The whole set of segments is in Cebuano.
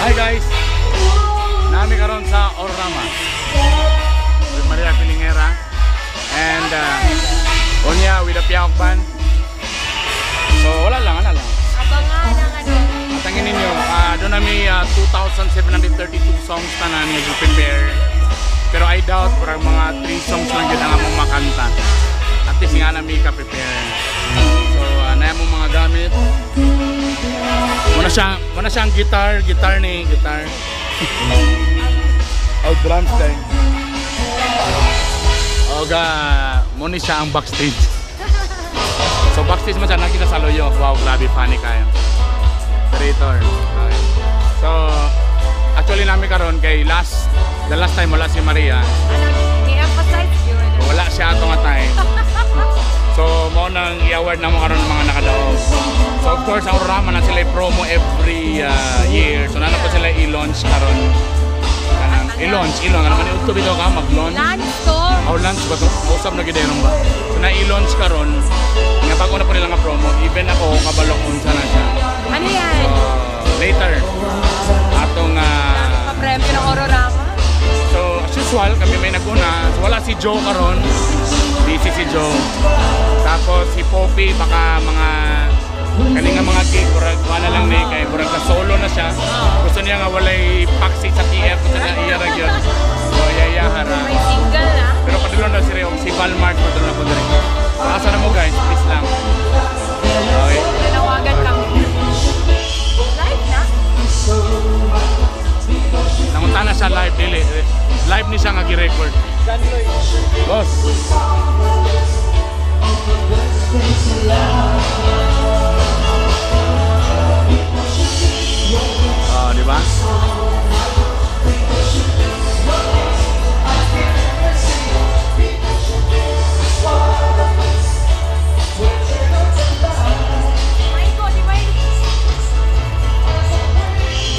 Hi guys! Naa mi karon sa Ororama with Maria Pilingera and unya with the Piaok Band. So wala lang, ano lang. Abangan ang ano. At ang ninyo, doon nami 2,732 songs tanan nga prepare. Pero I doubt, parang mga 3 songs lang yun ang among makanta. At least nga nami ka-prepare. So, naa mo mga gamit. Muna siyang guitar, guitar ni, guitar. Oh, drums din. Oga, muna siya ang backstage. So backstage man siya nakita sa loyo. Wow, grabe, funny kayo. Operator. Okay. So, actually naa mi karon kay last the last time wala si Maria. Ano, i-emphasize yun. Wala siya ato nga time. So, mo nang i-award na mo karon ng mga nakadaog. So, of course, ang Ororama na sila promo every year. So, naa na po sila i-launch karon. Kanang i-launch, i-launch. Ano man udto bitaw ka mag-launch. Lunch to. Oh, launch ba to? Usap na gid ba? So, na-i-launch karon. Nga bago na po nila nga promo. Even ako kabalo unsa na siya. Ano yan? So, later atong Pa-premyo ng Ororama. So, as usual, kami may naguna. So, wala si Joe karon. Busy si Joe. Tapos si Poppy, baka mga kani nga mga gig, murag wala lang ni kay murag ka solo na siya. Gusto niya nga walay paksi sa TF, gusto niya iya ra gyud. So, yaya hara. May single na. Pero padulong daw si Reo, si Valmart padulong na po diri. So, asa na mo guys, please lang. Okay. Nanawagan kami. Live na? Nangutana siya live dili. Live ni siya nga gi-record. Boss. Oh, di ba? Maiko, di ba yun?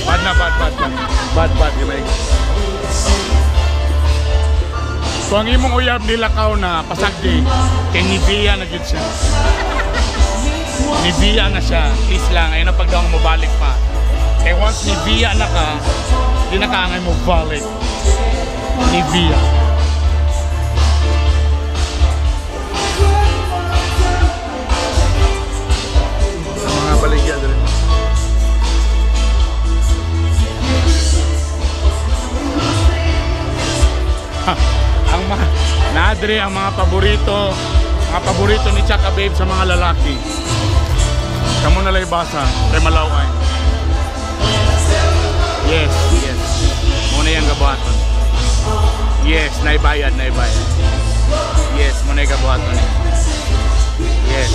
Bad na, bad, bad, bad. Bad, bad, di ba? Kung ang imong uyab nilakaw na pasagdi, kay Nivea na gid siya. Nivea na siya. Please lang, ayun ang pagdaong mo balik pa. Kay once Nivea na ka, di na kaangay mo balik. Nivea. Ang mga baligya diri. Ang mga nadre ang mga paborito ni Chaka Babe sa mga lalaki. Kamo na lay basa kay malaway. Yes. Muna yung gabuhaton. Yes, naibayad, naibayad. Yes, muna yung gabuhaton. Yes.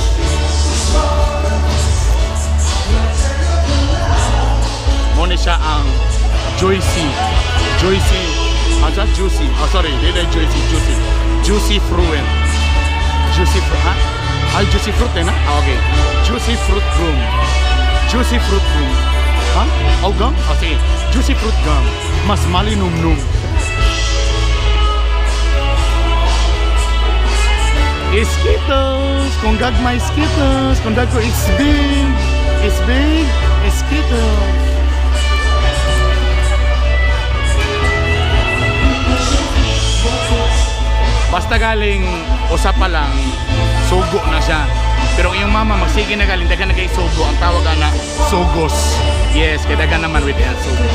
Muna siya ang Juicy. Juicy. Ah, siya juicy. Oh, sorry. Hindi na juicy, juicy. Juicy fruit. Juicy fruit, ha? Ay, juicy fruit eh na? Ah, okay. Juicy fruit room. Juicy fruit room. Ha? Oh, gum? Oh, sige. Juicy fruit gum. Mas malinumnum. Skittles! Kung gagmay Skittles! Kung dagko, it's big! It's big! Skittles! Basta galing usa pa lang, sugo na siya. Pero ang iyong mama magsige na galing daghan na kay sugo, ang tawag ana sugos. Yes, kay daghan naman with el sugo.